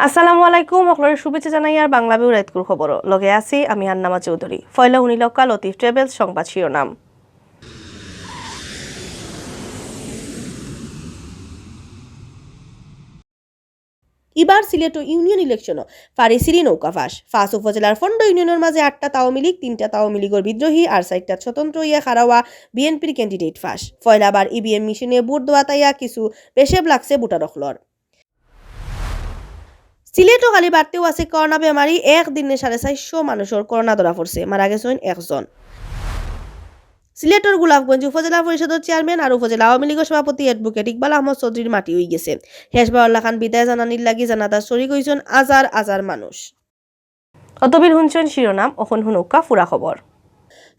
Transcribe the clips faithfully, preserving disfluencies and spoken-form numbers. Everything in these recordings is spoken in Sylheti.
আসসালামু আলাইকুম, সকলরে শুভেচ্ছা জানাইয়ার বাংলা ভিউ রাইতকুর খবর। লগে আছি আমি আন্নামা চৌধুরী। পয়লা হুনিলাউক্কা লতিফ ট্রাভেলস সংবাদ শিরোনাম। ইবার সিলেটো ইউনিয়ন ইলেকশনো ফাড়িছিরি নৌকা ফাঁস। পাঁচ উপজেলার পনরো ইউনিয়নর মাঝে আটটাত আওয়ামী লীগ, তিনটাত আওয়ামী লীগর বিদ্রোহী আর চাইরটাত স্বতন্ত্র অইয়া খাড়া অওয়া বিএনপির ক্যান্ডিডেট ফাঁস। পয়লাবার ইভিএম মেশিনে ভোট দেওয়াত আইয়া কিছু বেশেব লাগছে ভোটার অকলর। সিলেটো খালি বাড়তেউ আছে করোনা বেমারি। একদিনে সাড়ে চাইরশো মানুষর করোনা ধরা পড়ছে, মারা গেছইন একজন। সিলেটর গোলাপগঞ্জ উপজেলা পরিষদর চেয়ারম্যান আর উপজেলা আওয়ামী লীগর সভাপতি অ্যাডভোকেট ইকবাল আহমদ চৌধুরীর মাটি অইগেছে। শেষবারর লাখান বিদায় জানানির লাগি জানাজাত শরিক অইছইন আজার আজার মানুষ। অতবিল হুনছইন শিরোনাম, অখন হুনউক্কা পুরা খবর।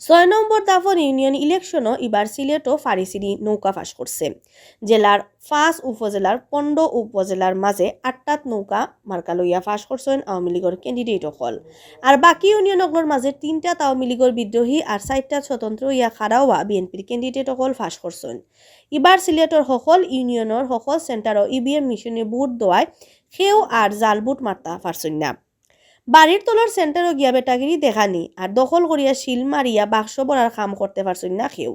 ছয় নম্বর দাফর ইউনিয়ন ইলেকশনো ইবার সিলেটো ফাড়িছিরি নৌকা ফাঁস করছে। জেলার পাঁচ উপজেলার পনরো উপজেলার মাঝে আটটাত নৌকা মার্কা লইয়া ফাঁস করছইন আওয়ামী লীগর ক্যান্ডিডেট অকল। আর বাকি ইউনিয়ন অকলর মাঝে তিনটাত আওয়ামী লীগর বিদ্রোহী আর চাইরটাত স্বতন্ত্র অইয়া খাড়া অওয়া বিএনপির ক্যান্ডিডেট অকল ফাঁস করছইন। ইবার সিলেটর সকল ইউনিয়নর সকল সেন্টারো ইভিএম মেশিনে ভোট দেওয়ায় কেউ আর জাল ভোট মারতা পারছইন না। বাড়ির তলর সেন্টারো গিয়া বেটাগিরি দেখানি আর দখল করিয়া সিল মারিয়া বাক্স ভরার কাম করতে পারছইন না কেউ।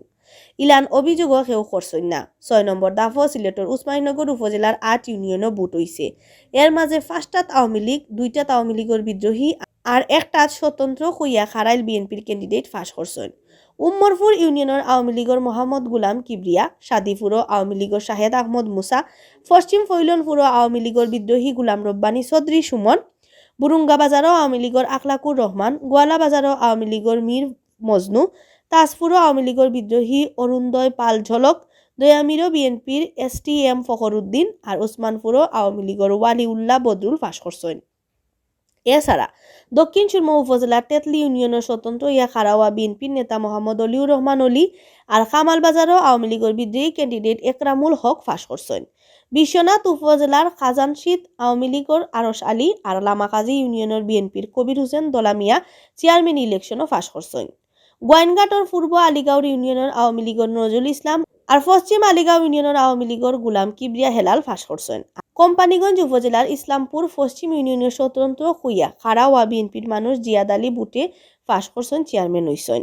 ইলান অভিযোগও কেউ করছইন না। ছয় নম্বর দাফো সিলেটর উসমানীনগর উপজেলার আট ইউনিয়নো ভোট অইছে। এর মাঝে পাঁচটাত আওয়ামী লীগ, দুইটাত আওয়ামী লীগর বিদ্রোহী আর একটাত স্বতন্ত্র কইয়া খাড়াইল বিএনপির ক্যান্ডিডেট ফাঁস করছইন। উমরপুর ইউনিয়নর আওয়ামী লীগর মোহাম্মদ গুলাম কিবরিয়া, সাদিপুরও আওয়ামী লীগর শাহেদ আহমদ মুসা, পশ্চিম ফৈলনপুরও আওয়ামী লীগর বিদ্রোহী গুলাম রব্বানী চৌধুরী সুমন, বুরুঙ্গা বাজারও আওয়ামী লীগর আখলাকুর রহমান, গোয়ালা বাজারও আওয়ামী লীগর মীর মজনু, তাজপুরও আওয়ামী লীগর বিদ্রোহী অরুণোদয় পাল ঝলক, দয়ামিরও বিএনপির এসটিএম ফখরুদ্দিন আর ওসমানপুরও আওয়ামী লীগর ওয়ালিউল্লাহ বদরুল ফাঁস করছইন। এছাড়া দক্ষিণ সুরমা উপজেলার তেতলি ইউনিয়নর স্বতন্ত্র অইয়া খাড়া অওয়া বিএনপির নেতা মোহাম্মদ অলিউর রহমান অলি আর কামাল বাজারও আওয়ামী লীগর বিদ্রোহী ক্যান্ডিডেট একরামুল হক ফাঁস করছইন। বিশ্বনাথ উপজেলার খাজানশিত আওয়ামী লীগর আরশ আলী আর লামাকাজি ইউনিয়নর বিএনপির কবির হোসেন দলামিয়া চেয়ারম্যান ইলেকশনো ফাঁস করছইন। গোয়াইনঘাটর পূর্ব আলীগাঁওর ইউনিয়নর আওয়ামী লীগর নজরুল ইসলাম আর পশ্চিম আলীগাঁও ইউনিয়নর আওয়ামী লীগর গুলাম কিবরিয়া হেলাল ফাঁস করছইন। কোম্পানীগঞ্জ উপজেলার ইসলামপুর পশ্চিম ইউনিয়নর স্বতন্ত্র কইয়া খাড়া অওয়া বিএনপির মানুষ জিয়াদ আলী ভোটে ফাঁস করছইন, চেয়ারম্যান অইছইন।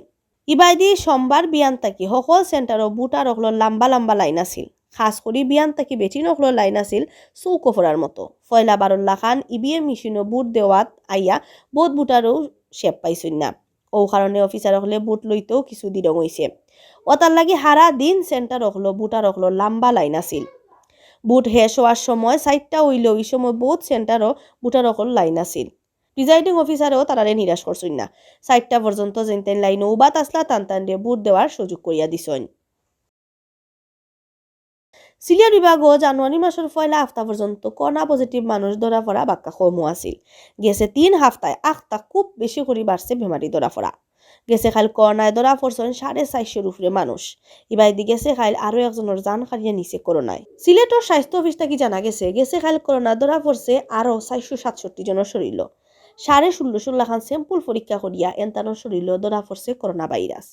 ইবায়দি সোমবার বিয়ান থাকি সকল সেন্টারো ভোটার অকলর লাম্বা লাম্বা লাইন আছিল। খাছ করি বিয়ান থাকি বেটিন অকলর লাইন আছিল চউখো পড়ার মতো। পয়লাবারর লাখান ইভিএম মেশিনো ভোট দেওয়াত আইয়া বউত ভোটারও শেপ পাইছইন না। অউ কারণে অফিসার অকলে ভোট লইতেও কিছু দিরং অইছে। অতার লাগি হারা দিন সেন্টার অকলো ভোটার অকলর লাম্বা লাইন আছিল। ভোট শেষ অওয়ার সময় চাইরটা অইলেও ই সময় বউত সেন্টারো ভোটার অকলর লাইন আছিল। প্রিজাইডিং অফিসারেও তারারে নিরাশ করছইন না। চাইরটা পর্যন্ত যেইন তাইন লাইনো উবাত আছলা, তান তানরে ভোট দেওয়ার সুযোগ করিয়া দিছইন। সিলেট বিভাগো জানুয়ারি মাসর পয়লা হাপ্তা পর্যন্ত করোনা পজিটিভ মানুষ ধরা পড়া বাক্কা কমও আছিল। গেছে তিন হাপ্তায় আখতা খুব বেশি করি বাড়ছে বেমারি ধরা পড়া। গেছে কাইল করোনায় ধরা পড়ছইন সাড়ে চাইরশোর উপরে মানুষ। ইবায়দি গেছে কাইল আরো একজনর জান কাড়িয়া নিছে করোনায়। সিলেটর স্বাস্থ্য অফিস থাকি জানা গেছে, গেছে কাইল করোনা ধরা পড়ছে আরো চাইরশো সাতষট্টি জনর শরীলো। সাড়ে ষোলোশোর লাখান স্যাম্পল পরীক্ষা করিয়া এনতানর শরীলো ধরা পড়ছে করোনা ভাইরাস।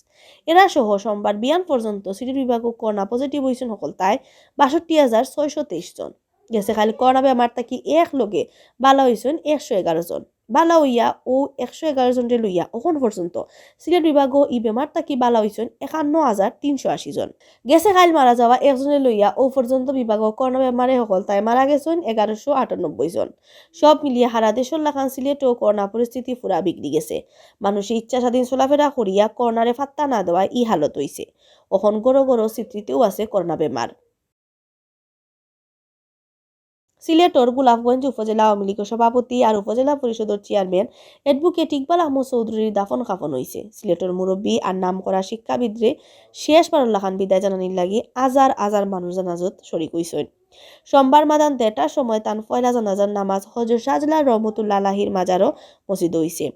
এরা সহ সোমবার বিয়ান পর্যন্ত সিলেট বিভাগো করোনা পজিটিভ অইছইন হকলতায় বাষট্টি হাজার ছয়শো তেইশ জন। গেছে কাইল করোনা বেমার থাকি এক লগে বালা অইছইন একশো এগারো জন। বালা অইয়া অউ একশো এগারো জনরে লইয়া অখন পর্যন্ত সিলেট বিভাগো ই বেমার থাকি বালা অইছইন একান্ন হাজার তিনশো আশি জন। গেছে কাইল মারা যাওয়া একজনরে লইয়া অউ পর্যন্ত বিভাগো করোনা বেমারে হকলতায় মারা গেছইন এগারোশো আটানব্বই জন। সব মিলিয়া হারা দেশর লাখান সিলেটো করোনা পরিস্থিতি পুরা বিগড়ি গেছে। মানুষে ইচ্ছা স্বাধীন চলাফেরা করিয়া করোনারে ফাত্তা না দেওয়ায় ই হালত অইছে। অখন ঘরো ঘরো ছিত্রিতেও আছে করোনা বেমার। সিলেটর গোলাপগঞ্জ উপজেলা আওয়ামী লীগর সভাপতি আর উপজেলা পরিষদর চেয়ারম্যান অ্যাডভোকেট ইকবাল আহমদ চৌধুরীর দাফন কাফন অইছে। সিলেটর মুরব্বী আর নামকরা শিক্ষাবিদরে শেষবারর লাখান বিদায় জানানির লাগি আজার আজার মানুষ জানাজাত শরিক অইছইন। সোমবার মাদান দেড়টার সময় তান পয়লা জানাজার নামাজ হজরত শাহজালাল রহমতুল্লাহ আলাইহির মাজারো মসজিদো অইছে।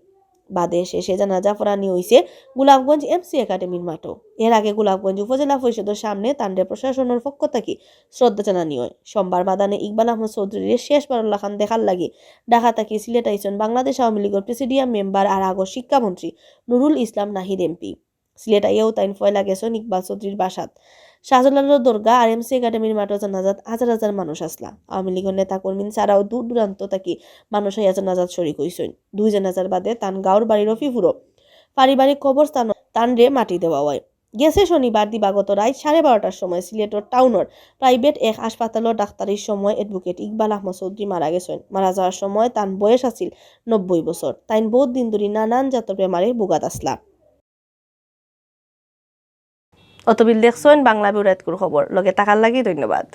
বাদে শেষে জানাজা পড়ানি অইছে গোলাপগঞ্জ এমসি একাডেমির মাঠো। এর আগে গোলাপগঞ্জ উপজেলা পরিষদর সামনে তানরে প্রশাসনর পক্ষ থাকি শ্রদ্ধা জানানি অয়। সোমবার মাদানে ইকবাল আহমদ চৌধুরীরে শেষবারর লাখান দেখার লাগি ঢাকা থাকি সিলেট আইছইন বাংলাদেশ আওয়ামী লীগর প্রেসিডিয়াম মেম্বার আর আগর শিক্ষামন্ত্রী নুরুল ইসলাম নাহিদ এমপি। সিলেট আইয়াও তাইন পয়লা গেছইন ইকবাল চৌধুরীর বাসাত। শাহজালালর দরগা আর এমসি একাডেমির মাঠো জানাজাত হাজার হাজার মানুষ আছলা। আওয়ামী লীগর নেতা কর্মী ছাড়াও দূর দূরান্ত থাকি মানুষ আইয়া জানাজাত শরিক অইছইন। দুই জানাজার বাদে তান গাঁওর বাড়ি রফিপুরো পারিবারিক কবরস্থানো তানরে মাটি দেওয়া অয়। গেছে শনিবার দিবাগত রাইত সাড়ে বারোটার সময় সিলেটর টাউনর প্রাইভেট এক হাসপাতালর ডাক্তারির সময় অ্যাডভোকেট ইকবাল আহমদ চৌধুরী মারা গেছইন। মারা যাওয়ার সময় তান বয়স আছিল নব্বই বছর। তাইন বউত দিন ধরি নানান জাতর বেমারে ভুগাত আছলা। অতবিল দেখছইন বাংলা বিউরো এতকুর খবর। লগে থাকার লাগি ধন্যবাদ।